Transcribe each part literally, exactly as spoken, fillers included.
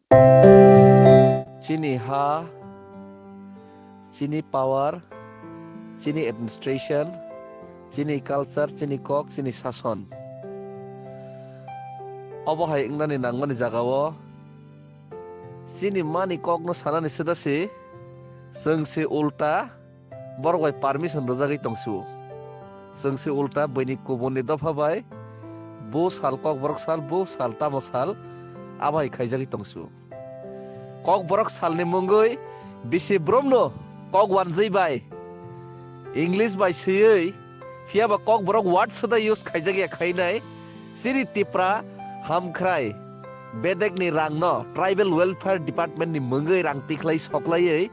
Chini ha, chini power, chini administration, chini culture, chini kok, chini sason. Obo hai wngnani nangmani jagao chini mani kokno sanani sedasi chwng se ulta borok bai permission rwjagwi tongsu. Chwng se ulta buini kubunni dopha bai bo sal kokborok sal, bo sal tamo sal, abo hai khaijagwi tongsu. Kokborok salni mungwi bisi bromno kok wanjwi bai English bai swiwi, phiya ba kokborok word soda use khaijak ya khainai. Chini Tipra hamkhrai bedekni rangno Tribal Welfare Department ni mungwi rang tikhlai soklaiwi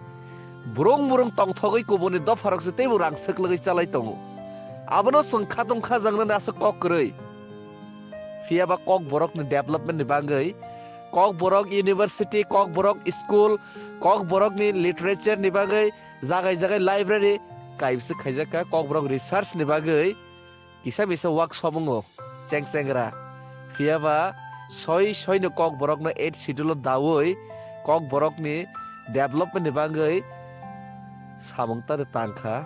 burung burung tongthogwi kubuni dopharok se teibo rang swklagwi chalai tongo. Abono chwng khatung khajaknani aswk kok kwrwi. Phiya ba kokborokni development ni bagwi, kokborok university, kokborok school, kokborokni literature ni bagwi jagai jagai library kaibwswk khaijak kha, kokborok research ni bagwi kisa misa workshop wngo cheng chengra. Phiya ba soi soino kokborokno eighth schedule o daui kokborokni development ni bagwi samung tari tang kha.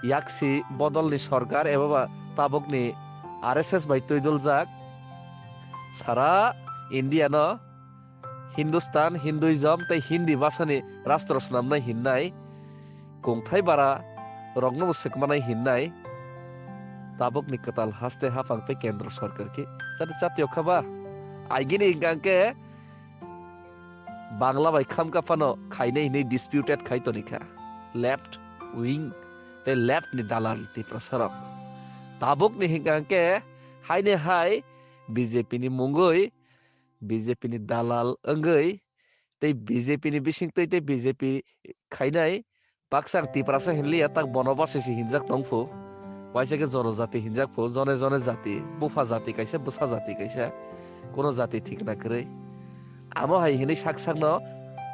Yaksi bodolni sorkar eba ba tabukni R S S bai twiduljak sara India no Hindustan, Hinduism tei Hindi bhasani rastro swnamnai hinnai, kungthai bara roknobo swkmanai hinnai, tabukni kwtal haste haphang tei kendro sorkar khe chati chatio kha ba? Aigini hwnkha hwnkhe Bangla bai khamkha phano khainai hinwi disputed khai toni kha. Left wing tei left ni dalal Tiprasa rok. Tabukni hwnkha hwnkhe haini hai B J P ni mungwi B J P ni dalal wngwi tei B J P ni bising twi tei B J P khainai baksa ang Tiprasa hinliya tak bono basi se hinjak tong phu. Waisa khe jonojati hinjak phu, jone jone jati, bupha jati kaisa, bwsa jati kaisa, kuno jati thikna kwrwi. Amo hai hinwi sak sakno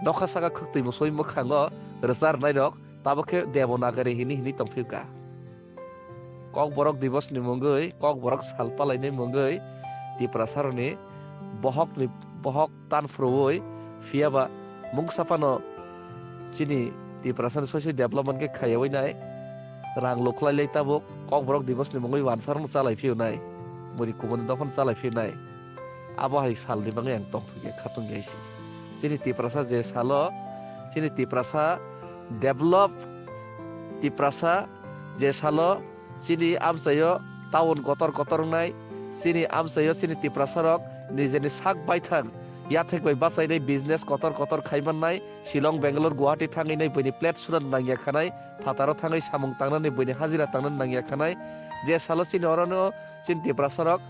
nokha saka khwktwi mwsui mwkhango rwchar nairok tabuk khe Devanagari hinwi hinwi tongphio ka. Kokborok Divos ni mungwi, Kokborok sal palainai mungwi Tiprasa rokni bohok ni bohok tan phurui phiya ba mungsa phano chini Tiprasa ni soisoi development khe khaiyaui nai rang lukhlai lai tabuk Kokborok Divos ni mungwi wansa rokno chalai phio nai, muri kubuni dophano chalai phio nai. Abo hai salni bagwi ang tongthok ya, khatung ya se. Chini Tiprasa je salo, chini Tiprasa develop, Tiprasa je salo, chini amchaio town kotor kotor wngnai, chini amchaio chini Tiprasa rok nijeni sak baithang yathek bai bachainai business kotor kotor khai mannai, Shillong, Bangalore, Guwahati thangwi nai buini plate sunan nangya khanai, phataro thangwi samung tangnani buini hajira tangnani nangya khanai, je salo chini orono chini Tiprasa rok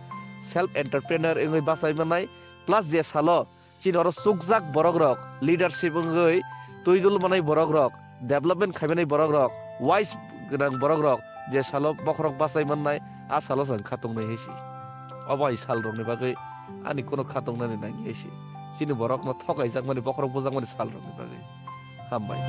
self entrepreneur wngwi bachai mannai, plus je salo chini oro chukjak borok rok, leadership wngwi twi dul manai borok rok, development khaimanai borok rok, wise gwnang borok rok, je salo bokhorok bachai mannai, a salo chwng khatung nai hai se. Obo hai sal rokni bagwi ani kuno khatung nani nangya hai se. Chini borokno thokaijak mani, bokhorok bujak mani sal rokni bagwi. Hambai.